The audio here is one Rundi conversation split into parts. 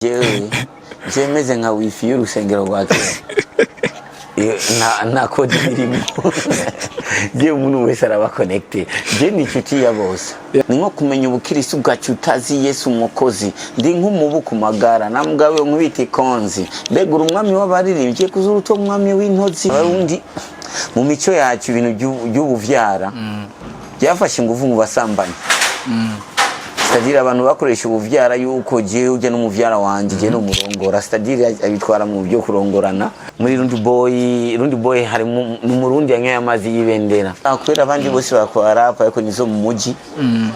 Jewe je meze nka wifi y'urusengero rwa kera. Nta code irimo. Je umuntu wese araba connecté, je ni inshuti ya bose. Ni nko kumenya ubukirisi bwacu utazi Yesu umukozi. Ndi nk'umubu ku magara namugabo nkubita ikonzi. Mbega uri umwami w'abaririmbyi kuzura uto umwami w'intozi. Abarundi mu mico yacu, ibintu by'ubuvyara byafashe ingufu mu basambanyi, c'est-à-dire abantu bakoresha ubuvyara yuko jewe ujya n'umuvyara wanje, je n'umurongora, c'est-à-dire abitwara mu byo kurongorana. Muri Rundi Boy, Rundi Boy harimo n'umurundi yanyoye amazi y'ibendera. Kubera abandi bose bakora rap ariko nizo mu muji,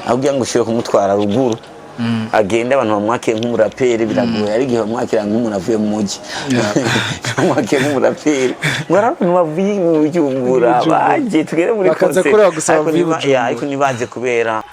aho kugira ngo ushobore kumutwara ruguru agende abantu bamwakire nk'umuraperi biragoye. Ari igihe bamwakira nk'umuntu avuye mu muji, bamwakira nk'umuraperi ngo ari abantu bavuye mu Bujumbura baje tugere muri Bakaza concert. kureba gusa Ariko bavuye i niba- ya, Bujumbura. Ariko ntibaze kubera.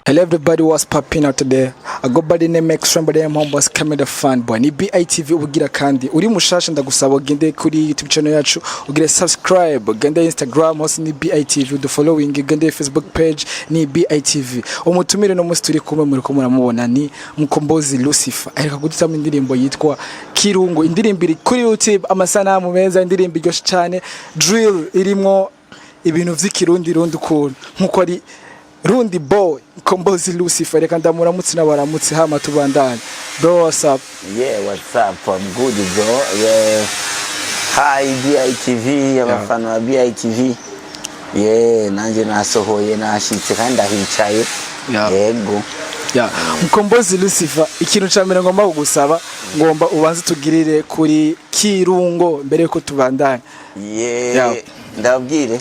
Hello everybody, what's popping out today? I go by the name Extreme, but I'm homeboys coming the fun boy. Ni BITV ubugira kandi uri mushasha, ndagusaba ugende kuri YouTube channel yacu ugire subscribe, ugende Instagram hose ni BITV, udu following, ugende Facebook page ni BITV. Umutumire no musi turi kumwe muri ko muramubona ni Mukombozi Lucifer. Aheruka kudutamo indirimbo yitwa Kirungo, indirimbo iri kuri YouTube, amasanamu meza, indirimbo iryoshe cyane, drill irimwo ibintu vy'ikirundi rundi ukuntu nkuko ari Rundi Boy Kombozi Lucifer. Reka ndamuramutse n'abaramutse hama tubandanye. Bro, what's up? Yeah, what's up? I'm good, bro. Yeah. Hi BITV, abafana ba BITV. Yeah, nanje nasohoye, nashitse kandi ndahicaye. Yego. Yeah. Mukombozi Lucifer, ikintu ca mbere ngomba kugusaba, ngomba ubanze tugirire kuri Kirungo mbere yuko tubandanya. Yeah. Ndababwire.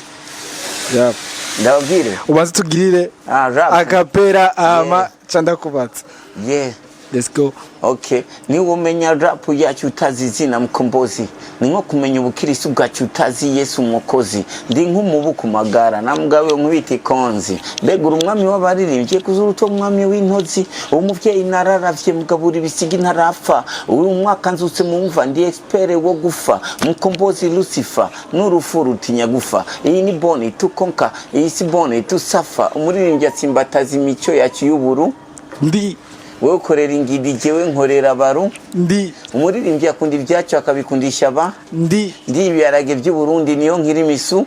Ndababwire. Ubanze tugirire Ah, rap. acapella ama ca ndakubatsa. Let's go. Okay, niba umenya rap yacu utazi izina Mukombozi, ni nko kumenya ubukirisi bwacu utazi Yesu umukozi. Ndi nk'umubu ku magara namugabo nkubita ikonzi. Mbega uri umwami w'abaririmbyi kuzura uto umwami w'intozi. Umuvyeyi nararavye mugabura ibisigi ntarapfa. Uyu mwaka nzutse mumva ndi expert wo gufa. Mukombozi Lucifer n'urufu rutinya gufa. Iyi ni bone tukonka, iyi si bone tusafa. Umuririmbyi atsimbataza imico yacu y'uburu. Ndi Wewe ukorera ingidi, jewe nkorera abaru. Ndi Umuririmbyi akunda ibyacu akabikundisha aba. Ndi Ndi ibiharage by'Uburundi niyo nkiri imisu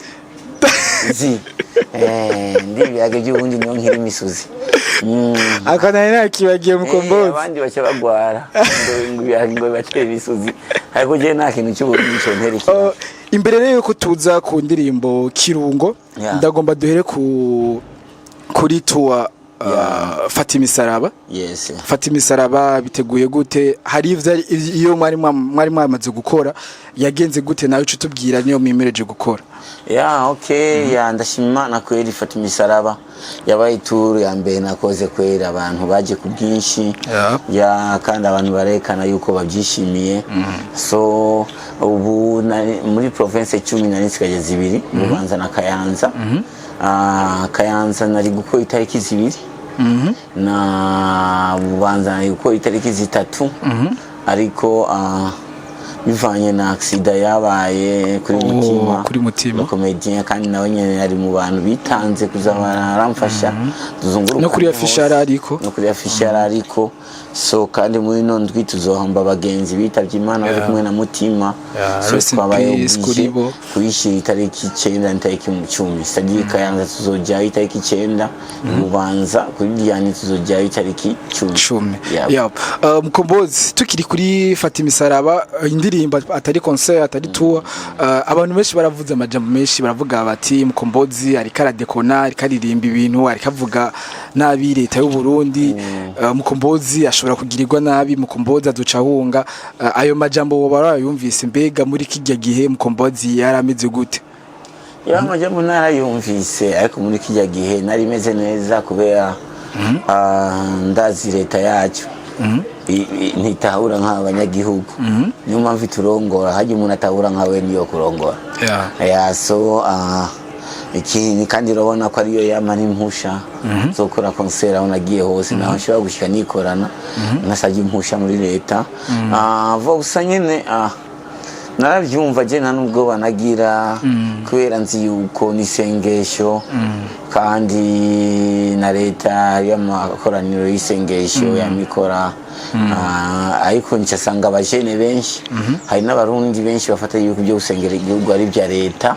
zi. Ndi ibiharage by'Uburundi niyo nkiri imisuzi. Ako nari nakibagiye, Mukombozi. Abandi baca bagwara ngo ibiharage ngo bibatera imisuzi, ariko jewe nta kintu cy'Uburundi contera ikibazo. Imbere rero yuko tuza ku ndirimbo Kirungo, ndagomba duhere kuri tour Fata Imisaraba. Fata Imisaraba biteguye gute? Hari ivyo iyo mwari mwamaze gukora, yagenze gute? Nawe uca utubwira niyo mwimereje gukora. Ya, okay, ya, ndashima Imana kweri. Fata Imisaraba yabaye tour ya mbere nakoze kweri, abantu baje ku bwinshi. Ya, kandi abantu barekana yuko babyishimiye. So ubu muri province 10 nari nsigaje zibiri, Bubanza na Kayanza. Kayanza nari gukora itariki 2 na Bubanza nari gukora itariki 3, ariko bivanye na accident yabaye kuri Oh, Mutima, kuri Mutima. Le comédien, kandi nawe nyene ari mu bantu bitanze kuza baramfasha tuzunguruka No kuri hose. affiche yari ariko. No kuri affiche yari ariko. So kandi muri ino ndwi tuzohamba abagenzi bitavye Imana bari kumwe na Mutima. So Rest in twabaye peace obligé kuri bo. kuyishyira itariki 9 n'itariki 10, c'est-à-dire Kayanza tuzojyayo itariki 9, Bubanza kuri Diane tuzojyayo itariki 10. 10. Yeah. Yep. Mukombozi, tukiri kuri Fata Imisaraba, indirimbo atari concert, atari tour, abantu benshi baravuze amajambo menshi, baravuga bati Mukombozi ariko aradekona, ariko aririmba ibintu, ariko avuga nabi leta y'u Burundi, Mukombozi ashobora kugirirwa nabi, Mukombozi azoca ahunga. Ayo majambo woba warayumvise? Mbega muri kijya gihe Mukombozi yarameze gute? Ya, amajambo narayumvise, ariko muri kijya gihe nari meze neza kubera ndazi leta yacu ntitahura nk'abanyagihugu, niyo mpamvu iturongora. Hajya umuntu atahura nkawe niyo kurongora. Ya, so ikindi kandi urabona ko ariyo yama n'impusha zo gukora concert aho nagiye hose, naho nshobora gushika nikorana nasabye impusha muri leta. Vuga gusa nyene. Narabyumva, je nta nubwo banagira, kubera nzi yuko n'isengesho, kandi na leta y'amakoraniro y'isengesho yamikora. Ariko ncasanga abajene benshi, hari n'Abarundi benshi bafata yuko ibyo gusengera igihugu ari ibya leta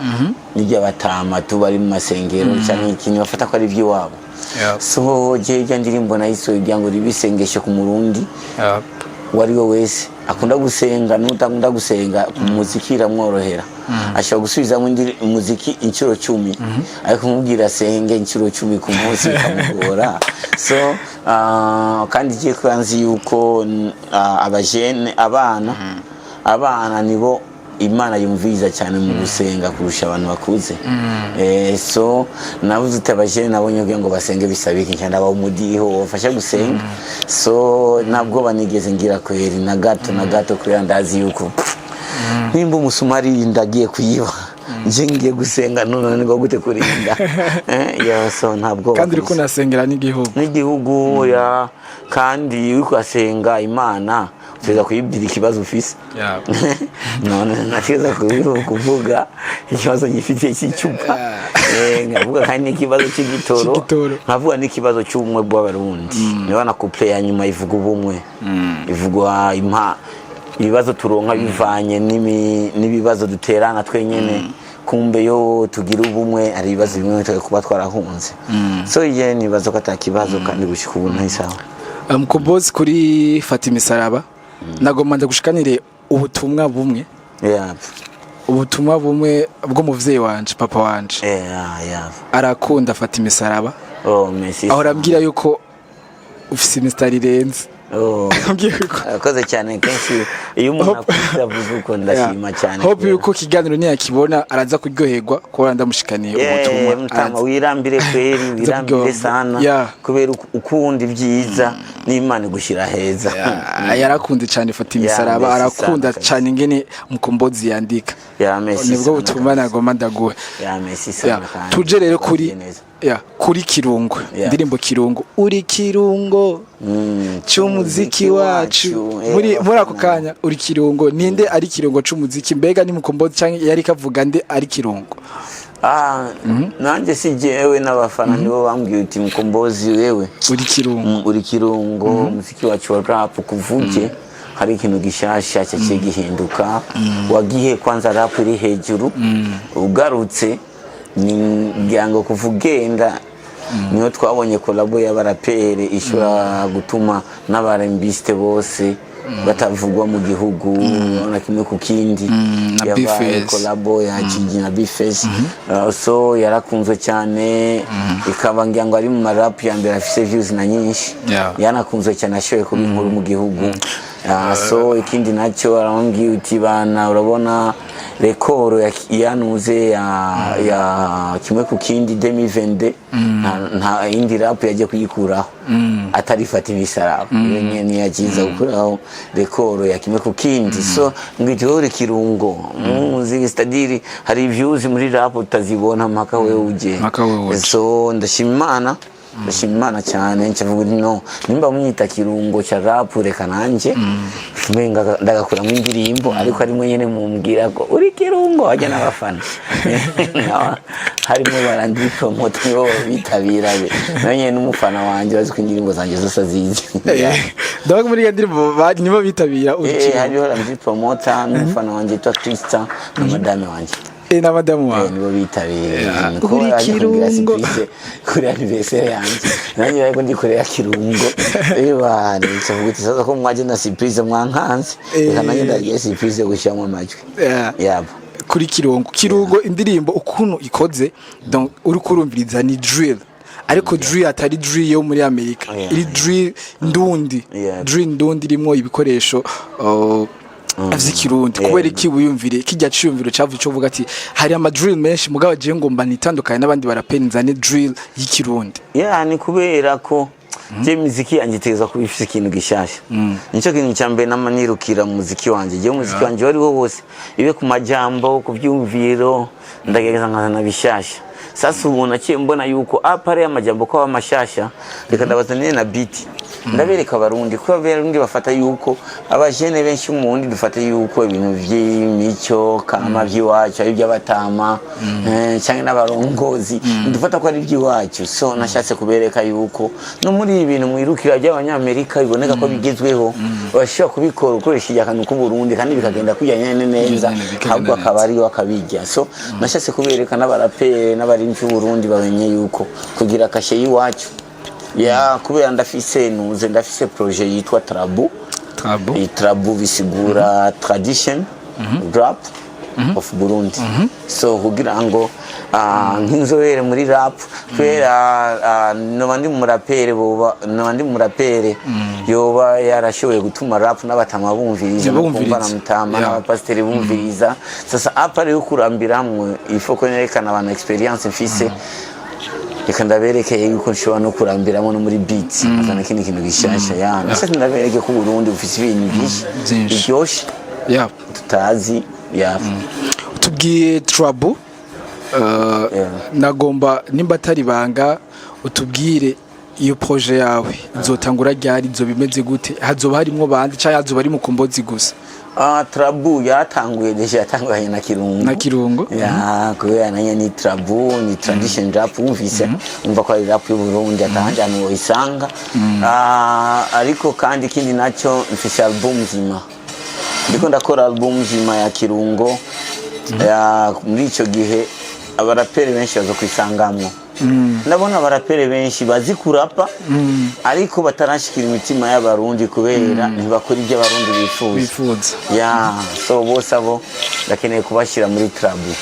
n'iby'abatama tu bari mu masengero canke ikintu bafata ko ari iby'iwabo. So je irya ndirimbo nayisohoye kugira ngo ribe isengesho ku Murundi uwo ari we wese akunda gusenga n'utakunda gusenga. Umuziki iramworohera, ashobora gusubizamo umuziki inshuro 10, ariko kumubwira asenge inshuro 10 ku munsi bikamugora. So kandi igiye kuba nzi yuko abajene, abana nibo Imana yumviriza cyane mu gusenga kurusha abantu bakuze. So nabuze uti abajene nabonye kugira ngo basenge bisabike cyane aba umudiho wafasha gusenga. So ntabwo banigeze ngira kweri, na gato na gato, kubera ndazi yuko nimba umusumari ndagiye kuyiba, nje ngiye gusenga, none ni gute kurinda? Yeah, so ntabwo Kandi uriko unasengera n'igihugu. N'igihugu ya, kandi uriko urasenga Imana uteza kuyibwira ikibazo ufise. None nateza kuvuga ikibazo gifitiye cy'icupa. Nkavuga kandi n'ikibazo cy'igitoro. C'igitoro. Nkavuga n'ikibazo cy'ubumwe bw'Abarundi. Niba na couplet ya nyuma ivuga ubumwe, ivuga impa ibibazo turonka bivanye n'ibibazo duterana twenyene. Kumbe yo tugira ubumwe, hari ibibazo bimwe twe kuba twarahunze. So iye nibaza ko atakibazo, kandi gushika ubu ntisawa. Mukombozi, kuri Fata Imisaraba nagomba ndagushikanire ubutumwa bumwe, ubutumwa bumwe bw'umuvyeyi wanje, papa wanje. Arakunda Fata Imisaraba. Oh, merci. Ahora ambwira yuko ufise imisitari irenze. Oh. Ambwiye yuko Arakoze cyane. Kenshi iyo umuntu akuze avuze uko, ndashima cyane. Hope yuko ikiganiro niyakibona araza kuryoherwa kubona ndamushikaniye ubutumwa. Mutama, wirambire kweri, wirambire kuryoherwa. sana, kubera ukunda ibyiza n'Imana igushyira heza. Yeah, yarakunze cyane Fata Imisaraba. Merci Arakunda sana. cyane ingene Mukombozi yandika. Yeah, merci Nibwo sana butumwa kabisa. nagomba ndaguhe. Yeah, merci sana. Kandi Tuje rero kuri wagiye neza. Yeah, kuri Kirungo. Indirimbo Kirungo, uri kirungo c'umuziki wacu. Muri ako kanya uri kirungo, ninde ari kirungo c'umuziki? Mbega ni Mukombozi canke yari kavuga nde ari kirungo? Ah, nanjye si jewe, n'abafana nibo bambwiye uti: "Mukombozi, wewe uri kirungo." Uri kirungo umuziki wacu wa rap. Kuvuge hari ikintu gishasha cyaciye gihinduka, wagiye kwanza rap iri hejuru, ugarutse ni ngira ngo kuva ugenda niho twabonye collabo y'abaraperi ishobora gutuma n'abarembiste bose batavugwa mu gihugu. Urabona kimwe ku kindi Na yabaye B-Face. Collabo ya Kigi na B-Face. So yarakunzwe cyane, ikaba ngira ngo ari mu marap ya mbere afise views na nyinshi. Yanakunzwe cyane, ashoboye kuba inkuru mu gihugu. So ikindi nacyo arambwiye uti: "Bana, urabona record yanuze ya kimwe ku kindi 2022, nta indi rap yagiye kuyikuraho atarifata Imisaraba." Iyo nyene niyakiza gukuraho record ya kimwe ku kindi. So ngiti wowe uri kirungo muziki, c'est-à-dire hari views muri rap utazibona mpaka wewe uje. Mpaka wewe uje. So ndashima Imana, ndashima Imana cyane. Ncavuga nti: "No nimba mwita kirungo cha rap, reka nanje mbe ndagakuramo indirimbo." Ariko harimo nyene mumbwira ko uri kirungo wajya n'abafana harimo barandipromote, nibo bitabira be nawe nyene n'umufana wanje bazi ko indirimbo zanjye zose azizi. Ndabona muri iyo ndirimbo nibo bitabira uri kirungo. Hariho Ramzi Promoter n'umufana wanje yitwa Christian na madame wanje. Na madamu wawe. Nibo bitabiriye. Ko Uri baje kumbwira kirungo. surprise kuri anniversaire yanjye, nanjye ariko ndikorera kirungo. Ebana, ncavuga uti: "Sasa ko mwaje na surprise mwankanze, reka nanjye ndagiye surprise gushyiramo amajwi." Yabo. Kuri Kirungo, Kirungo indirimbo ukuntu ikoze, donc uri kurumviriza ni drill, ariko drill atari drill yo muri Amerika, iri drill ndundi, drill ndundi irimo ibikoresho vy'ikirundi. Kubera iki wiyumvire kijya ciyumviro cavuye cyo kuvuga ati hari ama drill menshi, mugabo je ngomba nitandukanye n'abandi barapeni, nzane drill y'ikirundi? Yeah, ni kubera ko je muziki yanjye iteza kuba ifise ikintu gishasha. Nicyo kintu cya mbere nama nirukira mu muziki wanjye. Jewe umuziki wanjye wari wo wose, ibe ku majambo, ku byumviro, ndagerageza nkazana bishasha. Sasa ubu naciye mbona yuko à part y'amajambo ko aba mashasha, reka ndabazanire na beat, ndabereka Abarundi, kuko Abarundi bafata yuko abajene benshi mu Burundi dufata yuko ibintu vy'imico kama vy'iwacu ari iby'abatama canke n'abarongozi, dufata ko ari iby'iwacu. So nashatse kubereka yuko no muri ibi bintu mwirukira by'Abanyamerika biboneka ko bigezweho, bashobora kubikora ukoresheje akantu k'Uburundi kandi bikagenda kujya nyene neza, Nyene bikagenda ahubwo akaba neza. ariyo akabijya. So nashatse kubereka n'abaraperi n'abarimvyi b'Uburundi bamenye yuko kugira cachet y'iwacu ya kubera ndafise nuze, ndafise projet yitwa Trabu. Trabu. Iyi Trabu bisigura tradition rap of Burundi. So kugira ngo nk'inzobere muri rap, kubera noba ndi murapere, boba noba ndi murapere yoba yarashoboye gutuma rap n'abatama bumviriza, Bumviriza. kumva na mutama n'abapasiteri bumviriza. Sasa à part yo kurambiramwe, il faut ko nerekana abantu experience mfise. Reka ndaberekeye yuko nshobora no kurambiramo no muri beat, nkazana ikindi kintu gishasha. Ya, ndetse ndabereke ko Burundi bufise ibintu byinshi Byinshi. biryoshe tutazi ya. Tubwiye Trabu, nagomba nimba atari ibanga utubwire iyo projet yawe izotangura ryari, izoba imeze gute, hazoba harimwo bandi canke hazoba ari Mukombozi gusa? Ah, Trabu yatanguye déjà, yatanguranye na Kirungo. Na Kirungo. Ya, kubera nayo ni Trabu, ni tradition rap. Wumvise, umva ko ari rap y'u Burundi, atahandi hantu woyisanga. Ah, ariko kandi ikindi nacyo, mfise album nzima, ndiko ndakora album nzima ya Kirungo. Ya, muri ico gihe abaraperi benshi bazo kwisangamwo. Ndabona abaraperi benshi bazi kurapa ariko batarashikira imitima y'Abarundi kubera ntibakora ibyo Abarundi bifuza. Bifuza. Ya, so bose abo ndakeneye kubashyira muri Trabu.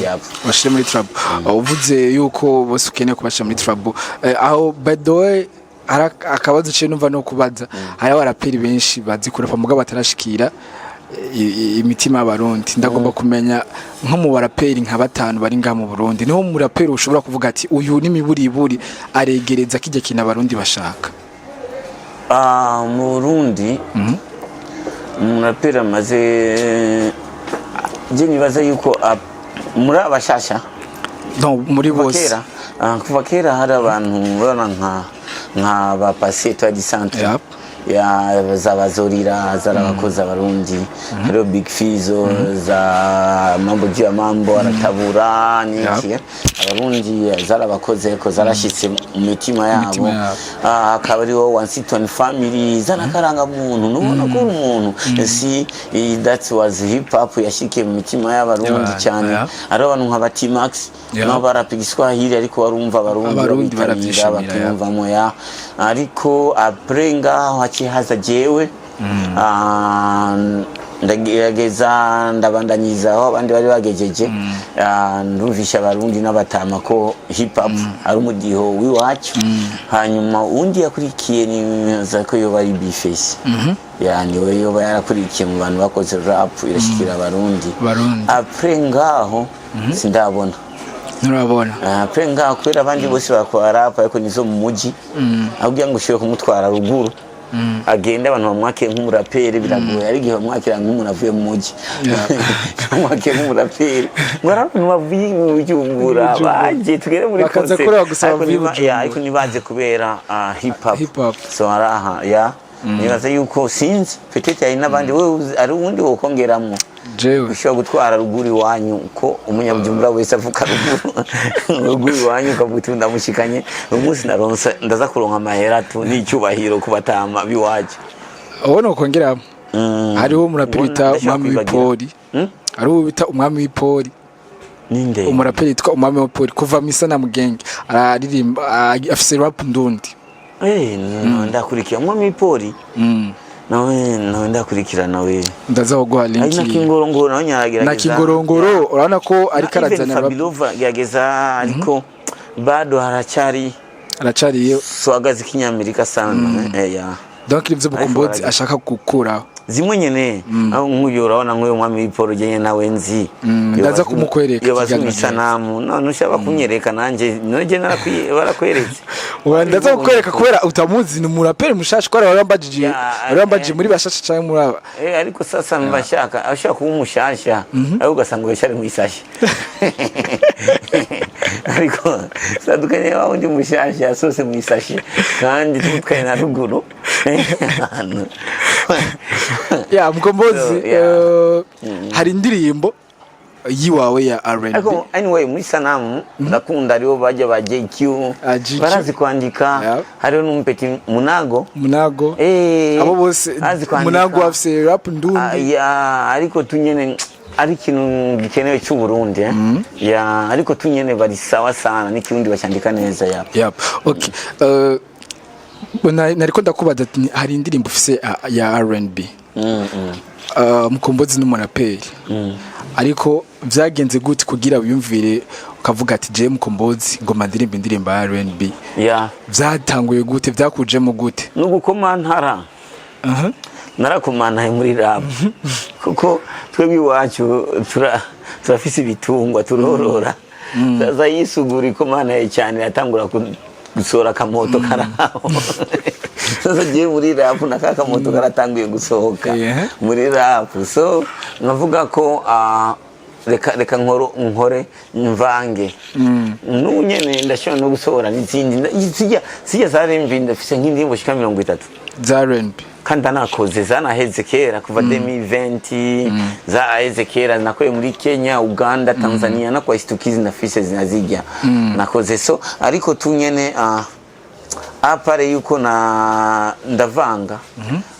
Yap. Bashire muri Trabu. Uvuze yuko bose ukeneye kubashira muri Trabu. Aho by the way hari akabazo ciye numva no kubaza: hari abaraperi benshi bazi kurapa mugabo batarashikira imitima y'Abarundi. Ndagomba kumenya nko mu baraperi nka batanu bari ngaha mu Burundi, niho muraperi ushobora kuvuga ati uyu ni miburiburi aregereza kijya kintu Abarundi bashaka? Ah, mu Burundi umuraperi amaze, je nibaza yuko muri abashasha No muri kuva bose. kera, kuva kera hari abantu ubona nka ba Passy Etoile du Centre, ya za Bazorira zarabakoze Abarundi. Hariho Big Fizzo, za Mambo juu ya Mambo, aratabura niki, Abarundi zarabakoze ko zarashitse mu mitima yabo. Mitima yabo. Ah, hakaba hariho One City Family zanakaranga muntu, nubona ko uri umuntu si that was hip hop yashikiye mu mitima y'Abarundi Y'abantu, cyane. Hariho abantu nka ba T-Max, nabo barapa Igiswahili ariko warumva Abarundi Abarundi babitabira, barabyishimira, ya. bakiyumvamo. Ya, ariko après ngaho haciye haza jewe. Ah, ndagerageza ndabandanyiza aho abandi bari bagejeje. Ah, ndumvisha Abarundi n'abatama ko hip hop ari umudiho w'iwacu. Hanyuma uwundi yakurikiye nibaza ko yoba ari B-Face. Ya, niwe yoba yarakurikiye mu bantu bakoze rap irashikira Abarundi. Barundi. Après ngaho sindabona. Nturabona. Après ngaho, kubera abandi bose bakora rap ariko nizo mu muji, aho kugira ngo ushobore kumutwara ruguru agende abantu bamwakire nk'umuraperi biragoye. Ari igihe bamwakira nk'umuntu avuye mu muji, bamwakira nk'umuraperi ngo ari abantu bavuye mu Bujumbura baje tugere muri Bakaza concert. kureba gusa Ariko bavuye ya, Bujumbura. ariko ntibaze kubera hip hop. Hip hop. So araha ya nibaza yuko sinzi, peut-être hari n'abandi wewe ari uwundi wokongeramwo Jewe? ushobora gutwara ruguru iwanyu, ko umunyabujumbura wese avuka ruguru, ruguru iwanyu ukavuga uti ndamushikanye uyu munsi, naronse ndaza kuronka amahera tu n'icyubahiro ku batama b'iwacu. Uwo nokongeramo, hariho umuraperi Ubona bita ndashobora Umwami kwibagira. w'Ipori. Hariho uwo bita Umwami w'Ipori. Ninde? Umuraperi yitwa Umwami w'Ipori kuva mu Isanamu Gang, araririmba, afise rap ndundi. Eh, no, ndakurikira Umwami w'Ipori. Nawe ndakurikira nawe. Ndaza kuguha Ari na link. Kingorongoro nawe nyaragerageza. Na Kingorongoro urabona ko ariko arazana rap. Fabilova agerageza ariko bado haracyari Aracariye swaga z'ikinyamerika sana, ya. Donc ivyo Mukombozi Ariko ashaka gukuraho. Zimwe nyene, aho nk'uyu urabona nk'uyu Mwami w'Iporo jenye nawe nzi. Ndaza kumukwereka iyo bazwi ikiganiro. Isanamu none ushaka kunyereka nanje none barakweretse. Ura ndaza kukwereka kubera utamuzi, ni umuraperi mushasha kubera warambajije. Ya, warambajije eh. muri bashasha canke muri aba. Eh, ariko sasa mbashaka ashaka kuba umushasha ariko ugasanga urashari mu isashi. Ariko tandukanye wa wundi mushasha yasose mu isashi kandi tumutwaye na ruguru. Ya, Mkombozi. So, yeah. Hari indirimbo yiwawe ya R&B. Ariko anyway, muri sanamu ndakunda, hariho bajya ba JQ. Ah, GQ. Barazi kwandika. Hariho n'umupeti Munago. Munago. Eh, abo bose. Azi kwandika. Munago afise rap Ah, ndundi. Ya, ariko tunyene ari ikintu gikenewe cy'u Burundi, eh? Ya, ariko tunyene bari sawa sana n'ikirundi bacyandika neza, ya. Yep. Okay. Nariko ndakubaza ati hari indirimbo ufise ya R&B. Mukombozi n'umuraperi. Ariko vyagenze gute kugira wiyumvire ukavuga ati: "Je Mukombozi ngoma ndirimba indirimbo ya R&B"? Ya. Vyatanguye gute? Vyakujemo gute? Nugukomantara. Narakomantaye muri rap kuko twebwe iwacu turafise ibitungwa turorora. Sasa yisugura ikomantaye cyane, iratangura gusohora akamoto karaho. Sasa jewe muri rap na ka kamoto karatanguye gusohoka muri rap. So nkavuga ko reka nkoro nkore mvange. N'ubu nyene ndashobora no gusohora n'izindi zijya za R&B. Ndafise nk'indirimbo shika 30 Za R&B. Kandi anakoze zanaheze kera, kuva 2020 zaheze kera. Nakoye muri Kenya, Uganda, Tanzania no kwa Istukizi ndafise zinazijya nakoze. So ariko tu nyene à part yuko na ndavanga,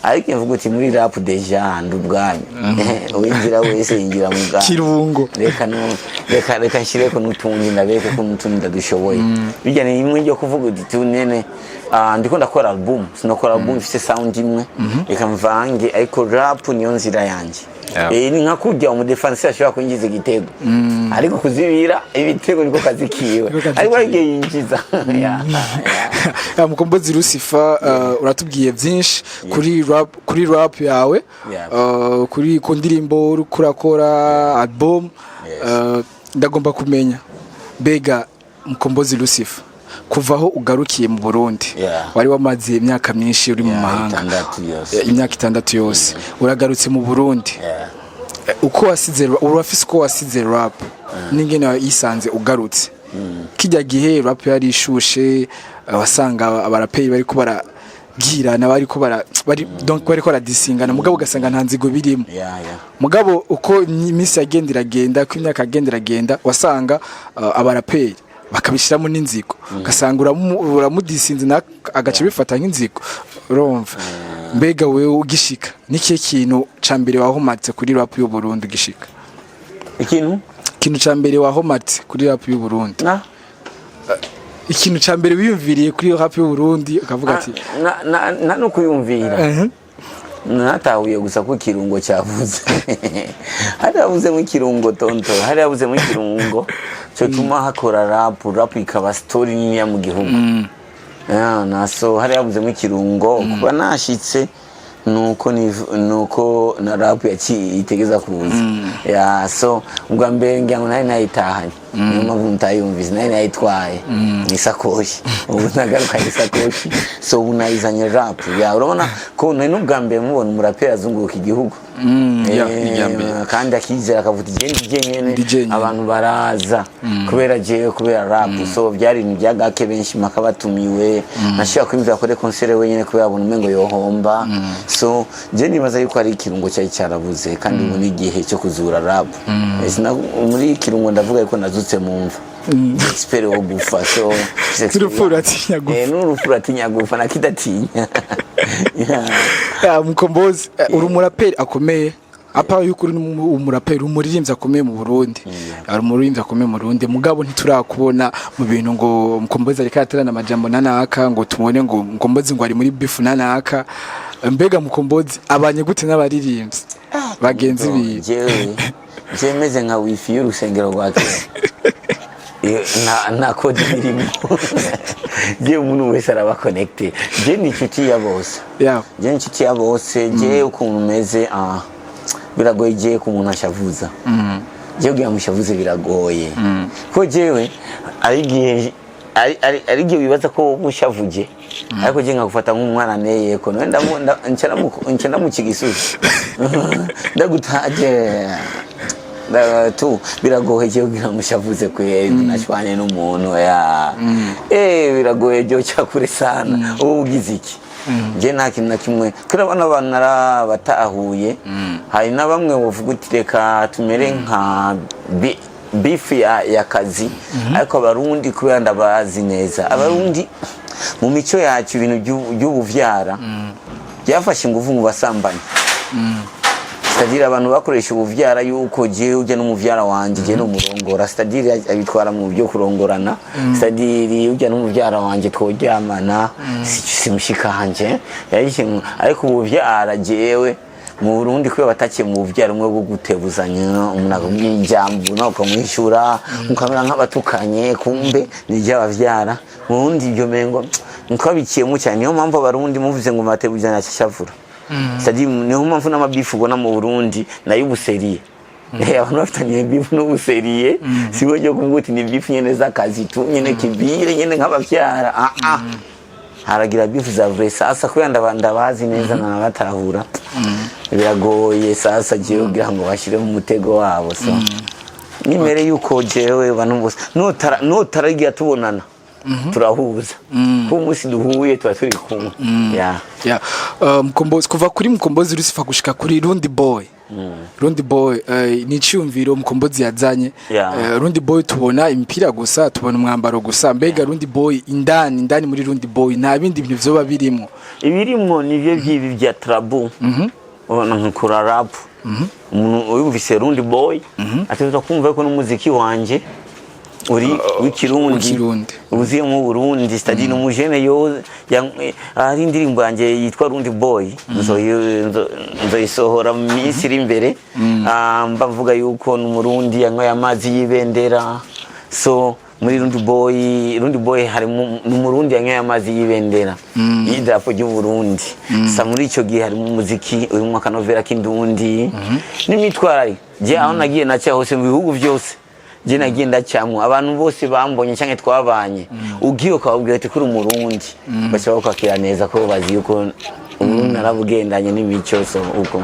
ariko mvuga uti muri rap déjà ndi ubwami, uwinjira wese yinjira mu bwami. Kirungo. Reka no reka nshireko n'utundi, ndabereke ko n'utundi ndadushoboye. Bijya ni imwe ryo kuvuga uti tunene ndiko ndakora album, sinakora album ifise sound imwe, reka mvange, ariko rap niyo nzira yanje. Eh, ni nka kurya umudefansi ashobora kwinjiza igitego, ariko kuzibira ibitego niko kazi kiwe. Niko kazi ariko kiwe. igihe yinjiza. Yeah. Ya, Mukombozi Lucifer, uratubwiye byinshi kuri rap yawe, kuri ku ndirimbo uriko urakora album. Yes. Ndagomba kumenya, mbega Mukombozi Lucifer, kuva aho ugarukiye mu Burundi, wari wamaze imyaka myinshi uri mu mahanga, 6 yose. Imyaka 6 yose, uragarutse mu Burundi. Uko wasize, urafise uko wasize rap n'ingene yisanze ugarutse. Kijya gihe rap yari ishushe, wasanga abaraperi bariko barabwirana, bariko bara bari donc bariko baradisingana, mugabo ugasanga nta nzigo birimo. Mugabo uko iminsi yagenda iragenda, uko imyaka yagenda iragenda, wasanga abaraperi bakabishyiramo n'inzigo, ugasanga uramudisinze na agace bifata nk'inzigo. Urumva, mbega wewe ugishika, nikihe kintu ca mbere wahomatse kuri rap y'u Burundi ugishika? Ikintu? Ikintu ca mbere wahomatse kuri rap y'u Burundi. Na Ikintu ca mbere wiyumviriye kuri rap y'u Burundi ukavuga ati: Na no kuyumvira. Natahuye gusa ko ikirungo cyavuze, hari havuzemo ikirungo tonto, hari havuzemo ikirungo cyotuma hakora rap, rap ikaba story niniya mu gihugu. Ah, naso hari havuzemo ikirungo. Kuba nashitse nuko nuko na rap yaciye itegeza kuza. Ya, so ubwa mbere ngira ngo nari nayitahanye, niyo mpamvu mutayumvise. Nari nayitwaye mu isakoshi, ubu nagarukanye isakoshi. So ubu nayizanye rap. Ya, urabona ko nari n'ubwa mbere mubona umuraperi azunguruka igihugu. Ya, ni irya mbere. Kandi akizera akavuga ati: "Ndi jenyene." Ndi jenyene. Abantu baraza kubera jewe, kubera rap. So byari ibintu byagake, benshi mpaka batumiwe. Nashobora kwiyumvira kuri concert wenyene kubera abona umengo yohomba. So je nibaza yuko ari ikirungo cyari cyarabuze, kandi ubu ni igihe cyo kuzura rap. Muri kirungo ndavuga yuko nazutse mu mva, expert wo gufa. So N'urupfu ruratinya gufa. Eh, n'urupfu ruratinya gufa nakidatinya. Yeah. Ya, Mukombozi, uri umuraperi akomeye. Apa yuko uri umuraperi, umuririmbyi akomeye mu Burundi, ari umuririmbyi akomeye mu Burundi, mugabo ntiturakubona mu bintu ngo Mukombozi ariko araterana amajambo nanaka, ngo tubone ngo Mukombozi ngo ari muri beef nanaka. Mbega Mukombozi abanye gute n'abaririmbyi bagenzi biwe? Jewe meze nka wifi y'urusengero rwa kera. Nta code irimo. Jewe umuntu wese araba connecté. Je ni inshuti ya bose. Je ni inshuti ya bose. Je ukuntu meze, biragoye je ko umuntu ashavuza. Je kugira ngo ushavuze biragoye, ko jewe ari igihe ari igihe wibaza ko mushavuje, ariko je nkagufata nk'umwana neye ko none nca ndamuca igisusu ndagutaje. Tu biragoye kugira ngo ushavuze kweri nashwanye n'umuntu ya biragoye byo cyakure sana. Ubu ugize iki? Nje nta kintu na kimwe kuri abana abantu narabatahuye. Hari na bamwe bavuga uti reka tumere nka beef ya kazi, ariko Abarundi kubera ndabazi neza, Abarundi mu mico yacu ibintu by'ubuvyara byafashe ingufu mu basambanyi, c'est-à-dire abantu bakoresha ubuvyara yuko jewe ujya n'umuvyara wanje, je n'umurongora, c'est-à-dire abitwara mu byo kurongorana, c'est-à-dire ujya n'umuvyara wanje tworyamana, si mushikanje yahishe. Ariko ubuvyara jewe mu Burundi kubera batakiye mu buvyara umwe bwo gutebuzanya, umuntu akubwira ijambo nawe ukamwishura mukamera nk'abatukanye, kumbe ni iry'abavyara. Mu Burundi ibyo mengo ntwabikiyemo cyane. Niyo mpamvu Abarundi muvuze ngo matebuzanya acashavura. C'est-à-dire niyo mpamvu n'ama beef ubona mu Burundi nayo ubu sérieux. Abantu bafitaniye beef n'ubu sérieux, si bwo kuvuga uti ni beef nyene z'akazi tu nyene kibire nyene nk'abavyara. Ah ah, haragira beef za vrai. Sasa kubera ndabazi neza nanabatahura, biragoye sasa jewe kugira ngo bashire mu mutego wabo. So nimere yuko jewe abantu bose nutaragira tubonana turahuza, ko umunsi duhuye tuba turi kumwe ya. Yeah. Mkombozi, kuva kuri Mkombozi Lucifer gushika kuri Rundi Boy. Rundi Boy ni iciyumviro Mkombozi yazanye. Rundi Boy tubona imipira gusa, tubona umwambaro gusa. Mbega Rundi Boy indani, indani muri Rundi Boy nta bindi bintu vyoba birimo? Ibirimo nivyo by'ibi bya trabu, ubona nkakora rap. Umuntu yumvise Rundi Boy ategerezwa kumva ko n'umuziki wanje uri w'ikirundi, W'ikirundi. Uziye mu Burundi, c'est-à-dire umujene yo hari indirimbo yanjye yitwa Rundi Boy, nzoyisohora mu minsi iri imbere. Mba mvuga yuko n'Umurundi yanyweye amazi y'ibendera. So muri Rundi Boy, Rundi Boy harimo n'Umurundi yanyweye amazi y'ibendera y'idarapo ry'u Burundi. Sa muri icyo gihe harimo umuziki urimo akanovera k'indundi n'imyitwarire. Je aho nagiye naca hose mu bihugu byose, je nagiye ndacamwo, abantu bose bambonye canke twabanye, ugiye ukababwira ati kuri Umurundi, baca bakwakira neza ko bazi yuko Uburundi narabugendanye n'imico. So uko,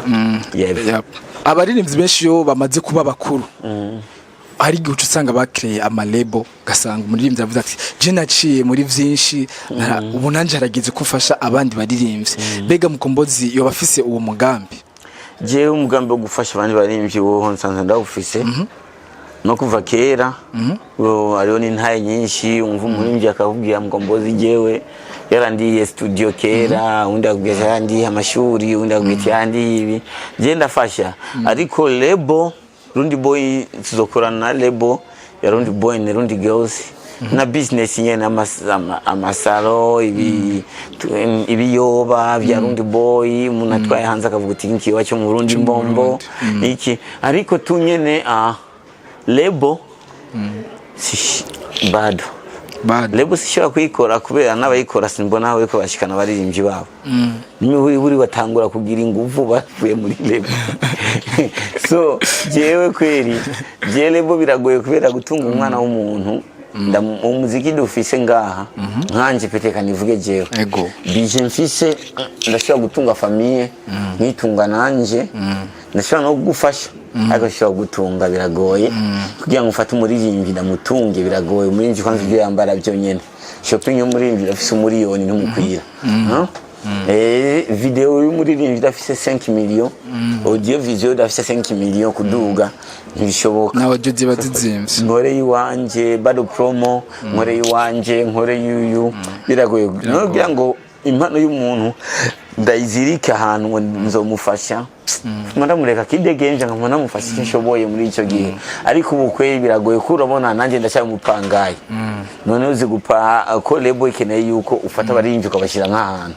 yeah. Yep. Abaririmbyi benshi iyo bamaze kuba bakuru, hari igihe uca usanga bakireye ama label, ugasanga umuririmbyi avuze ati je naciye muri vyinshi, ubu nanje harageze ko mfasha abandi baririmbyi. Mbega Mukombozi yoba afise uwo mugambi? Jewe umugambi wo gufasha abandi baririmbyi woho nsanzwe ndawufise no kuva kera. Wo, hariho n'intaye nyinshi umva umuririmbyi akakubwira Mkombozi jewe yarandiye studio kera, undi akubwira ati yarandiye amashuri, undi akubwira ati yarandiye ibi. Je ndafasha, ariko label Rundi Boy tuzokorana na label ya Rundi Boy na Rundi Girls na business nyene, amasaro ibi ibiyoba bya Rundi Boy. Umuntu atwaye hanze akavuga uti nkiwa cyo mu Burundi mbombo iki. Ariko tu nyene label si bado. Bado. Label sishobora kuyikora kubera n'abayikora simbona aho bariko bashikana abaririmbyi babo. Nimwe buri batangura kugira ingufu bavuye muri label. So jewe kweri jewe label biragoye kubera gutunga umwana w'umuntu. Umuziki dufise ngaha nkanje peteka nivuge jewe bije mfise, ndashobora gutunga famille, nkitunga nanje, ndashobora no gufasha, ariko nshobora gutunga biragoye. Kugira ngo ufate umuririmbyi ndamutunge biragoye. Umuririmbyi kwanza ibyo yambara byonyene, shopping y'umuririmbyi irafise umuriyoni ntumukwira. Huh? Video y'umuririmbyi idafise 5 millions, audio video idafise 5 millions kuduga, ntibishoboka. Nawe audio ziba zizimvye. Nkore iwanje bado promo, nkore iwanje, nkore yuyu, biragoye. Nogira ngo impano y'umuntu ndayizirike ahantu ngo nzomufasha, ndamureka kidegenja nkama namufasha icyo nshoboye muri icyo gihe. Ariko ubu kweri biragoye ko urabona nanjye ndacyari umupangayi. None uzi gupa ko label ikeneye yuko ufata abaririmbyi ukabashyira nk'ahantu.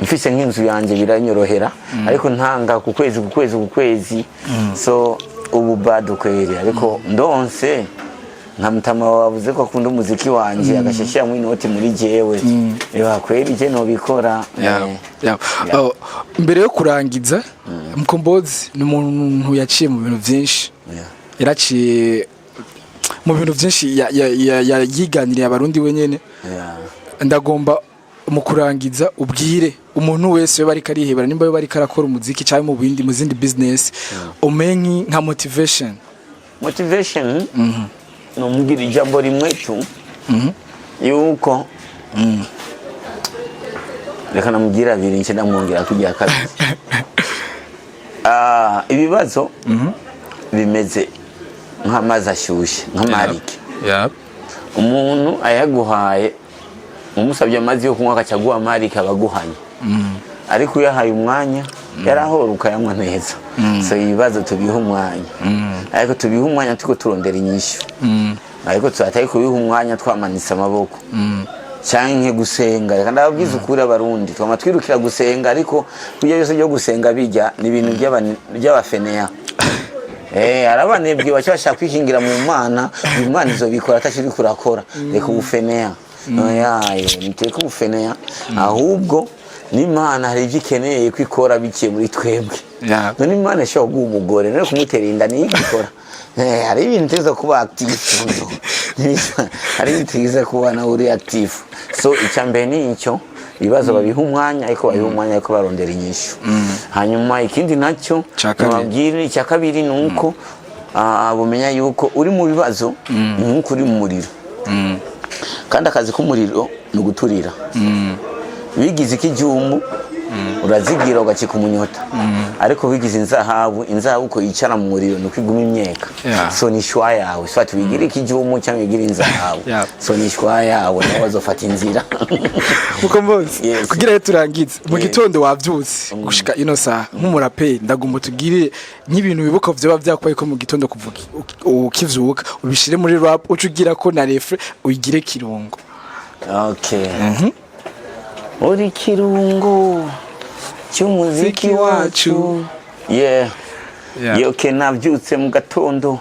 Mfise nk'inzu yanjye biranyorohera, ariko ntanga ku kwezi, ku kwezi, ku kwezi. So ubu bado kweri, ariko ndonse nka mutama wavuze ko akunda umuziki wanje agashashiramo inoti muri jewe, eba kweri je nobikora. Yeah. Oh, mbere yo kurangiza, Mkombozi ni umuntu yaciye mu bintu byinshi. Yaraciye mu bintu byinshi, yiganiriye Abarundi wenyene. Ndagomba Mu kurangiza, ubwire umuntu wese yoba ariko arihebera, nimba yoba ariko arakora umuziki cyangwa mu zindi business, umenye nka motivation. Motivation, nomubwira ijambo rimwe tu, yuko reka namubwira abiri, nce ndamwongera kugira kabiri. Ibibazo bimeze nk'amazi ashyushye, nk'amarike. Umuntu ayaguhaye, umusabye amazi yo kunywa agaca aguha amarike, aba aguhanye, ariko uyahaye umwanya yarahora ukayanywa neza. So ibibazo tubiha umwanya, ariko tubiha umwanya turiko turondera inyishu, ariko turatari kubiha umwanya twamanitse amaboko canke gusenga. Reka ndababwiza ukuri, Abarundi twama twirukira gusenga, ariko burya byose byo gusenga bijya ni ibintu by'abafeneya. Hari abanebwe baca bashaka kwikingira mu Mana, Imana izobikora atacyo uriko urakora. Reka ubufeneya, oyaye, niteka ubufeneya. Ahubwo n'Imana hari ibyo ikeneye ko ikora biciye muri twebwe. None Imana ishobora guha umugore none kumutera inda, niyo igikora. Hari ibintu tuza kuba active, hari ibintu tuza kuba nawe uri active. So icya mbere ni icyo, ibibazo babiha umwanya, ariko babiha umwanya ariko barondera inyishu. Hanyuma ikindi nacyo Icya kabiri. nababwira, icya kabiri ni uko bumenya yuko uri mu bibazo ni nk'uko uri mu muriro, kandi akazi k'umuriro ni uguturira. Bigize ikijumbu urazigira ugacika umunyota, ariko bigize inzahabu, inzahabu uko yicara mu muriro nuko iguma imyeka. So ni choix yawe, so ati wigire ikijumbu cyangwa wigire inzahabu. So ni choix yawe, nawe bazofata inzira. Mukombozi, Yes. kugira ngo turangize, mu gitondo wavyutse gushika ino saha, nk'umuraperi, ndagomba tugire nk'ibintu wibuka vyoba vyakubaye ko mu gitondo kuva ukivyuka, ubishire muri rap, uca ugira ko na refrain uyigire kirungo. Okay. Uri kirungo cy'umuziki wacu. Yeah. Yoke, nabyutse mu gatondo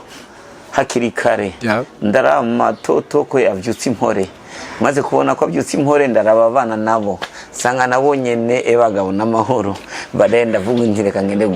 hakiri kare. Ndarama toto ko yavyutse impore. Maze kubona ko abyutse impore, ndaraba abana nabo, nsanga nabo nyene ebagabo n'amahoro. Baadaye ndavuga nti reka ngende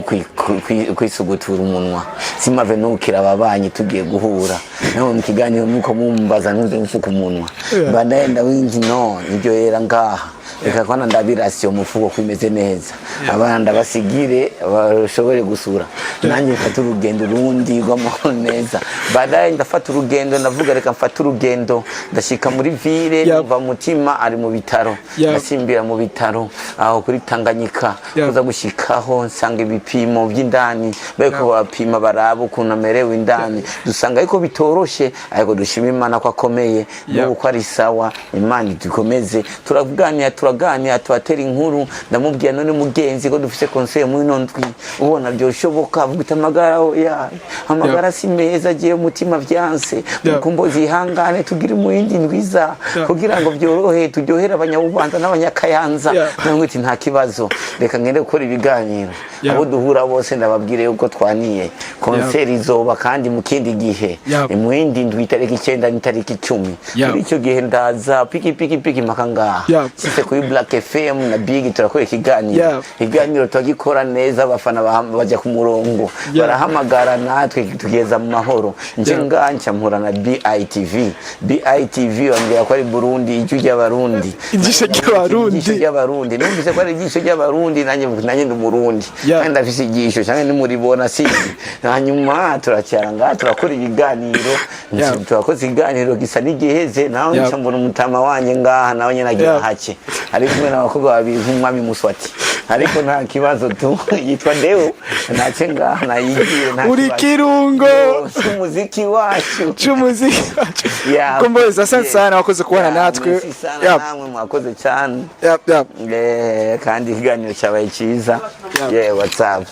kwisugutura umunwa, simave nukira ababanyi tugiye guhura nawe mu kiganiro, nuko mumbaza ntuze mfuka umunwa. Baadaye ndavuga nti no nibyo yera ngaha, reka kwana ndabirasiyo umufuko ko imeze neza, abana ndabasigire bashobore gusura, nanjye mfata urugendo urundi rw'amahoro neza. Baadaye ndafata urugendo, ndavuga reka mfate urugendo, ndashika muri ville. Numva mutima ari mu bitaro. Ndasimbira mu bitaro aho kuri Tanganyika. Kuza gushikaho nsanga ibipimo by'indani bariko bapima, baraba ukuntu amerewe indani, dusanga ariko bitoroshe, ariko dushima Imana ko akomeye n'ubu ko ari sawa. Imana idukomeze. Turaganira, turaganira, turatera inkuru. Ndamubwira: none mugenzi, ko dufise concert muri ino ndwi, ubona byoshoboka? Avuga ati amagara ya amagara si meza, agiye umutima vyanse. Mukombozi, ihangane, tugire mu yindi ndwiza kugira ngo byorohe, turyohere Abanyabubanza n'Abanyakayanza. Namwe ati nta kibazo, reka ngende gukora ibiganiro. Abo duhura bose ndababwire yuko twaniye concert izoba kandi mu kindi gihe, mu yindi ndwi, itariki 9 n'itariki 10. Muri icyo gihe ndaza piki piki piki mpaka ngaha. Sise kuri Black FM na Big, turakora ikiganiro. Ikiganiro turagikora neza, abafana bajya ku murongo, barahamagara, natwe tugeza mu mahoro. Nje nganca mpura na BITV. BITV bambwira ko ari Burundi, ijwi ry'Abarundi. Ijisho ry'Abarundi. Ijisho ry'Abarundi. Numvise ko ari ijisho ry'Abarundi, nanjye ndi Umurundi. Kandi ndafise ijisho cyangwa nimuribona sinzi. Hanyuma turacyara ngaha, turakora ibiganiro. Turakoze ikiganiro gisa n'igiheze, nawe nca mbona umutama wanje ngaha, nawe nyene agira hake, ari kumwe n'abakobwa babiri nk'umwami Muswati, ariko nta kibazo tu, yitwa Deo, nace ngaha nayigiye, nta Uri kibazo. kirungo Umuziki wacu c'umuziki wacu. Mukombozi, asante sana, wakoze kubana natwe. Merci sana. Namwe mwakoze cyane. Yep. Kandi ikiganiro cyabaye cyiza. Yeah. Yeah, what's up.